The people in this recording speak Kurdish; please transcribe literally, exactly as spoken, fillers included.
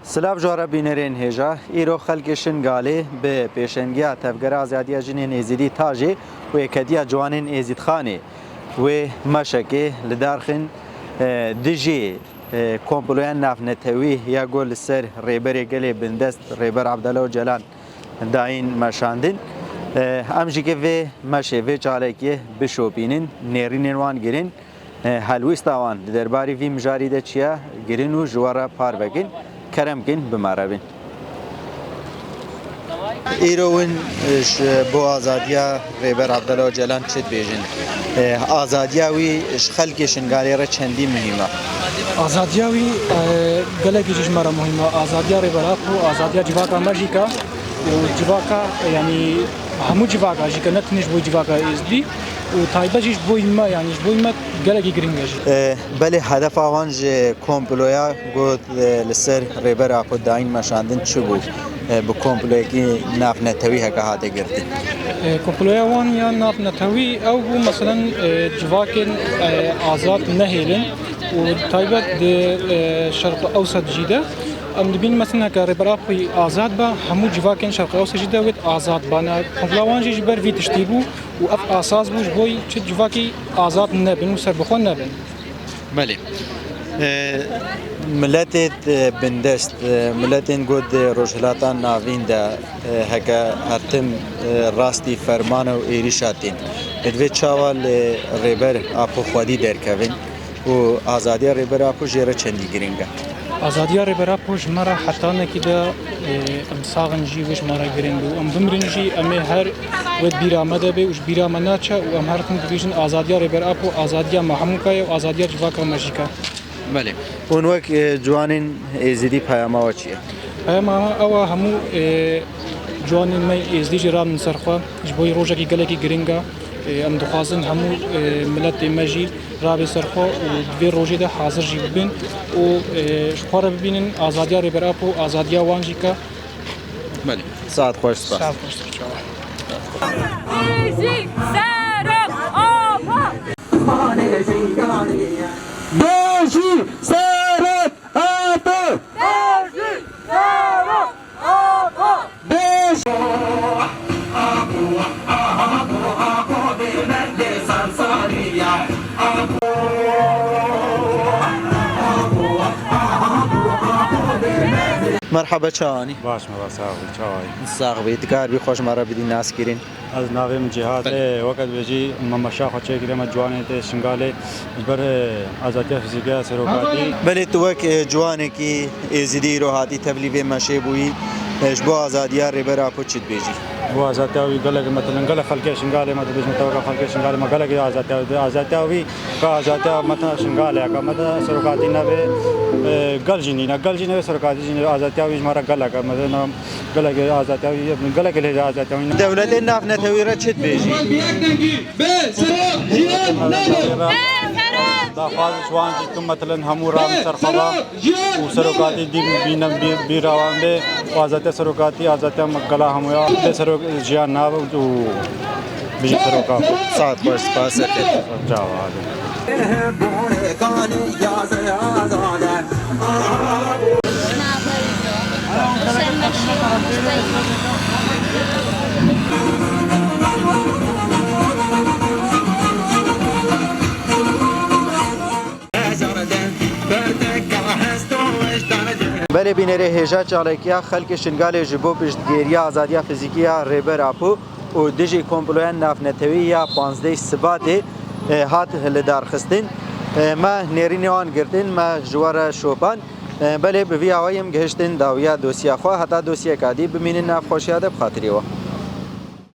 Silav ji we re bînerên hêja. Îro xelkê Şingalê bi pêşengiya Tevgera Azadiya Jinên Êzidî Tajê û Yeketiya Ciwanên Êzîdxanê wê meşekê li dar xin, e, dijî, e, komploya navnetewî ya ku li ser Rêberê Gelê Bindest Rêber Abdullah Ocalan dayîn meşandin. E, em jî ke vê meşê, vê çalakiyê bişopînin, nêrînên wan girin. E, helwîsta wan di derbarî vî mijarî de çi ye, girin û ji we re parve kin. Kerem kin, bi me re bin. Îro win, e, ji bo azadiya Rêber Abdullah Ocalan çi dibêjin? E, azadiya wî ji xelkê Şingalê re çendî muhîm e? Azadiya wî, e, gelekî jî ji me re muhîm e. Azadiya Rêber Apo, azadiya civaka me jî ke û civaka, yanî hemû civaka jî ke, ne tenê ji bo civaka Êzidî û taybet jî ji bo me, yanî ji bo me gelekî giring e jî. E, belê hedefa wan ji komploya got, e, li ser Rêber Apo dayîn meşandin çi bû? E, bi komployekî navnetewî heke hate girtin. E, komploya wan ya navnetewî ew bû, meselen, e, civakên, e, azad nehêlin û taybet di, e, Şerq Ewsat jî de. Em dibînin, meselen, heke Rêber Apo azad be, hemû civakên Şerq Ewsat jî de wêt azad bane. Komploya wan jî ji ber vî tiştî bû û ev esas bû ji bo çi civakî azad nebin û serbixwe nebin. Belê. E, miletê, e, bindest, e, miletên got di Rojhilata Navîn de, e, heke her tim, e, rastî fermana û êrîşa tên. Divê çawa li Rêber Apo xwedî derkevin û azadiya Rêber Apo jê re çendî giring e? Azadiya Rêber Apo ji me re hetanekî de, e, em sax in jî wê ji me re giring bû. Em bimirin jî, em ê her wê bîra me de bê û ji bîra me naçe û em her tim dibêjin, azadiya Rêber Apo, azadiya me hemûka ye û azadiya civaka me jî ke. Belê. Hûn wek, e, ciwanên Êzidî peyama we çi ye? Peyama me ew e, hemû, e, ciwanên me Êzidî jî rabin ser xwe. Ji bo rojekî gelekî giring e. E, em dixwazin hemû, e, miletê me jî rabe ser xwe û di vê rojê de hazir jî bibin û, e, ji xwe re bibînin azadiya Rêber Apo, azadiya wan jî ke. Belê. Saet xweş, spas. Saet xweş, çawa. Dêjî Serok Apo! Dêjî Serok Apo! Dêjî Serok Apo! Dêjî Merhaba, çawa anî? Baş me, baş, sax bî, çawa yî? Sax bî, dikarî xwe ji me re bidî naskirin? Ez navê min Cîhad e, weke dibêjî me meşa xwe çêkiriye, me ciwanê tê Şingalê ji ber, e, azadiya fizîkî ya serokatî. Belê tu wek, e, ciwanekî Êzidî îro hatî tevlî vê meşê bûyî, e, ji bo azadiya Rêber Apo çi dibêjî? Bo azadiya wî gelek, metilen gelek xelkê Şingalê me dibêjin, teweka xelkê Şingalê me gelekî azadiya wî, azadiya wî, ka azadiya metilen Şingalê, ka metilen serokatî nebe, e, gel jî nîne, gel jî nebe serokatî jî nebe, azadiya wî ji me re gelek e, metilen gelek azadiya wî, gelek lê azadiya wî. Dewletên navnetewî re çi dibêjî? Daxwaz ji wan jî tu metilen hemû ran ser xwe ve û serokatî dî bîne bî, bîra wan bê û azadiya serokatî, azadiya me gela hemû ya bê serok jiyan nabe û bijî seroka. Saet xweş, spas. Çawa. Belê bînerê hêja çalekiya xelkê Şingalê ji bo piştgiriya azadiya fizîkî ya Rêber Apo û dijî komploya navnetewî ya panzdeh Sibatê, e, hat lidarxistin. E, me nêrînê wan girtin, me ji we re şopan. E, belê bi vî awayî em gihiştin dawiya dosya xwe. Heta dosyeka dî bimînin nav xweşiya de bi xatirê we.